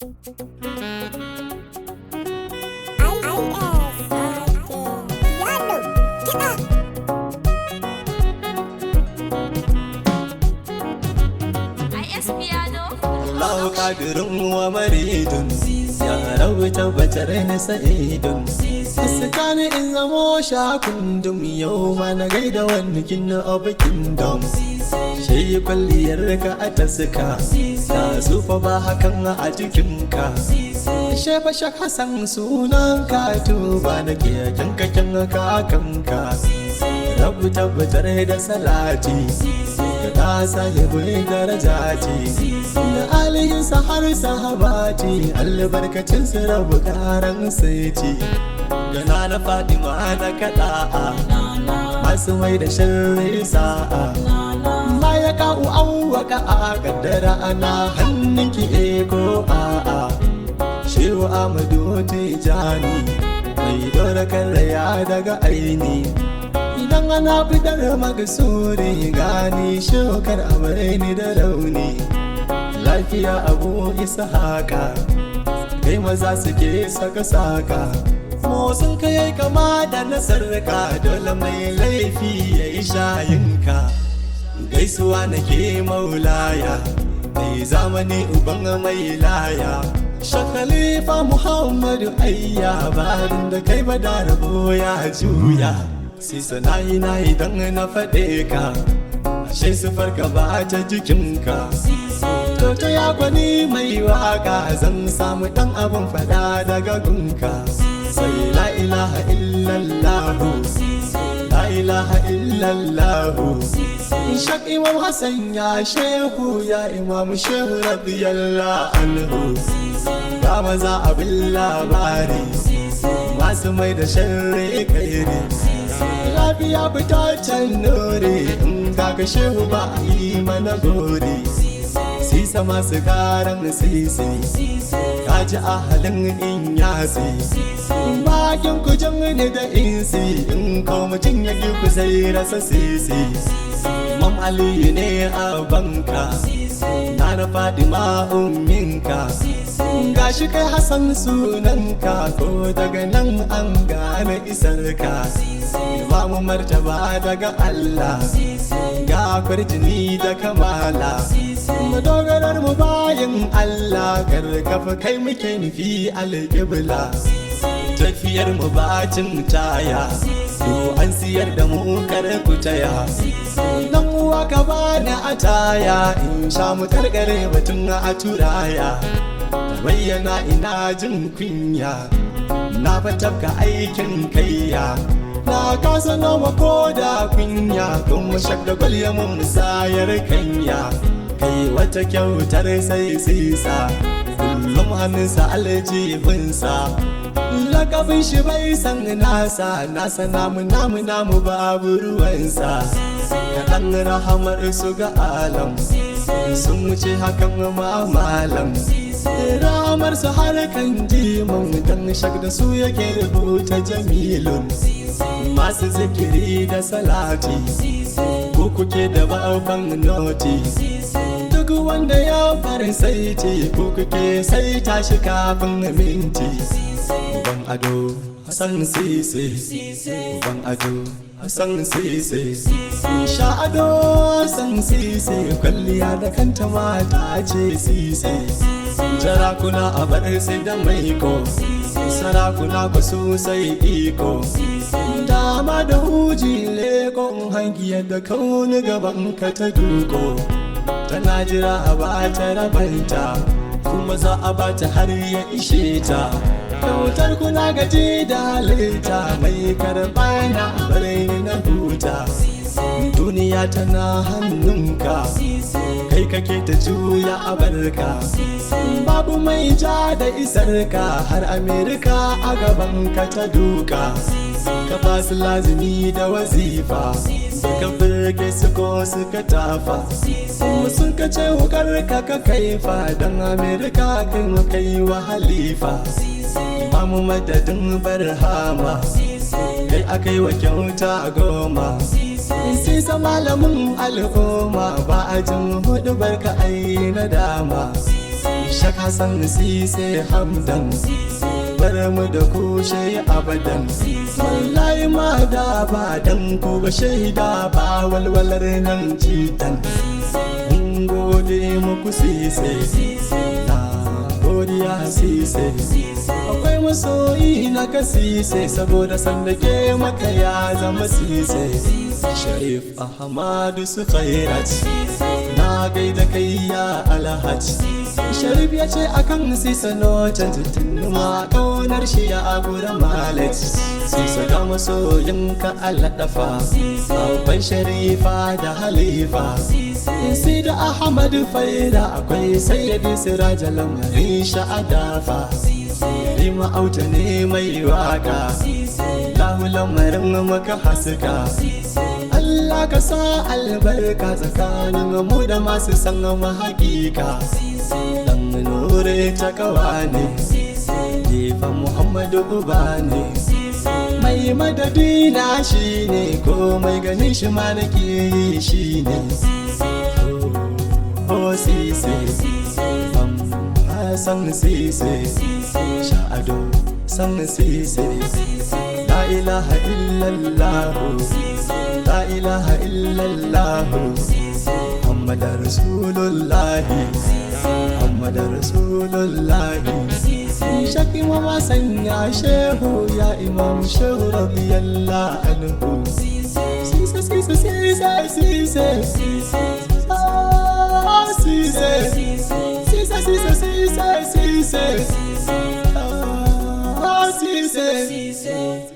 I-S-I-K. Yano, kiɗa. IS Piano. Allahu kadirin wa maridun ya rabu tabbatar na sa'idun Tsakani in zamo shakundum yau ma na gaida wani kinna of kingdom. Shi kwalliyar ka a taska ta sufa ba hakan a jikinka. Shefa shak Hassan sunan ka tuba na ke kanka kanka kanka. Rabu tabbatar da salati da ta sahibin daraja ce da alihinsa har sahabati albarkacin su rabu karan saiti da na na Fatima na kaɗa'a masu mai da sharri sa'a ma ya ka'u an waka a kaddara ana hannunki e ko a'a. Shehu Amadu Tijani mai dora kan raya daga aini idan ana fitar magasuri gani shokar amurni da rauni lafiya abu isa haka kai maza suke saka saka motsin ka yayi kama da na sarka dole mai laifi ya yi shayinka. Gaisuwa nake maulaya mai zamani uban mai laya Shakalifa Muhammadu ayya barin da kai ba da rabo ya juya. Sisa nayi nayi don na faɗe ka ashe su farka ba ta jikinka. To ta ya gwani mai waka zan samu ɗan abin faɗa daga gunka. Sai la ilaha illallahu, la ilaha illallahu. Shak Imam Hassan ya shehu ya Imam Shehu radiyallahu anhu. Ga maza abin labari masu mai da sharri kairi. Lafiya fitaccen nuri in kaga shehu ba a yi mana gori. Sisa masu karan sisi kaji a halin in yasi. Bakin ku ne da insi in ko mutum ya ki ku sai rasa sisi. Imam Aliyu ne a banka na Fadima umminka. Gashi kai Hassan sunanka ko daga nan an gane isarka. Imamu martaba daga Allah ga kwarjini da kamala. Madogarar mu bayan Allah karkafa kai muke nufi alƙibla. Tafiyar mu bacin taya to an siyar da mu kar ku taya. Dan uwa ka bani ataya in sha mu karkare batun a turaya. Bayyana ina jin kunya na fa tafka aikin kaiya. Na kasa noma ko da kunya kuma shak da kwalya mun musayar kanya. Kai wata kyautar sai sisa kullum hannunsa aljihunsa. Lakabin shi bai san nasa nasa namu namu namu babu ruwansa. Kaɗan rahamar su ga alam sun wuce hakan ma malam. Rahamar su har kan jimin dan shak da su yake rubuta jamilun. Masu zikiri da salati ko kuke da babban noti. Duk wanda ya bar saiti ko kuke sai tashi kafin minti. Uban ado Hassan Sisi, uban ado Hassan Sisi. Sha ado Hassan Sisi kwalliya da kanta mata ce Sisi. Jarakuna a bar sai da maiko sarakuna ku su sai iko. Dama da huji lekon hangi yadda kauni gaban ka ta duko. Tana jira a bata rabanta kuma za a bata har ya ishe ta. Kyautar kuna gaji da halitta mai karɓa na bari na huta. Duniya tana hannunka kai kake ta juya a barka. Babu mai ja da isarka har Amerika a gaban ka ta duka. Ka basu lazimi da wazifa ka birge su ko suka tafa. Sun ka ce wukar ka ka kaifa don Amerika kai mu kai wa halifa. Imamu madadin barhama kai akai wa kyauta goma. Sisa malamin al'umma ba a jin hudu barka ai na dama. Shak Hassan Sise Hamdan, bar mu da kushe abadan. Wallahi ma da ba dan ku ba shaida ba walwalar nan jitan. Mun gode muku Sise, na godiya Sise. Akwai masoyi na ka Sise, saboda sanda ke maka ya zama Sise. Sharif Ahmadu su Khairat, na gaida kai ya Alhaji. Sharif ya ce akan Sisa no canji tunuma kaunar shi ya agura malet. Sisa ga masoyinka aladafa, babban sharifa da halifa. Sai da Ahmadu Faida akwai Sayyidi Siraja lamarin sha'adafa. Rima auta ne mai waka, lahu lamarin maka haska. Allah ka sa albarka tsakanin mu da masu san mu hakika. Dan nure ta kawa ne, gefen Muhammadu uba ne. Mai madadi na shi ne, komai ganin shi ma nake yi shi ne. Oh Sise, Hassan Sise, Sha'ado San Sise. La ilaha illallah, la ilaha illallah, Muhammad Rasulullah, Muhammad Rasulullah. Shaki mama sanya shehu ya Imam Shehu radiyallahu anhu. Sise Sise Sise Sise Ah, Sise Sise Sise Sise Sise Ah, Sise.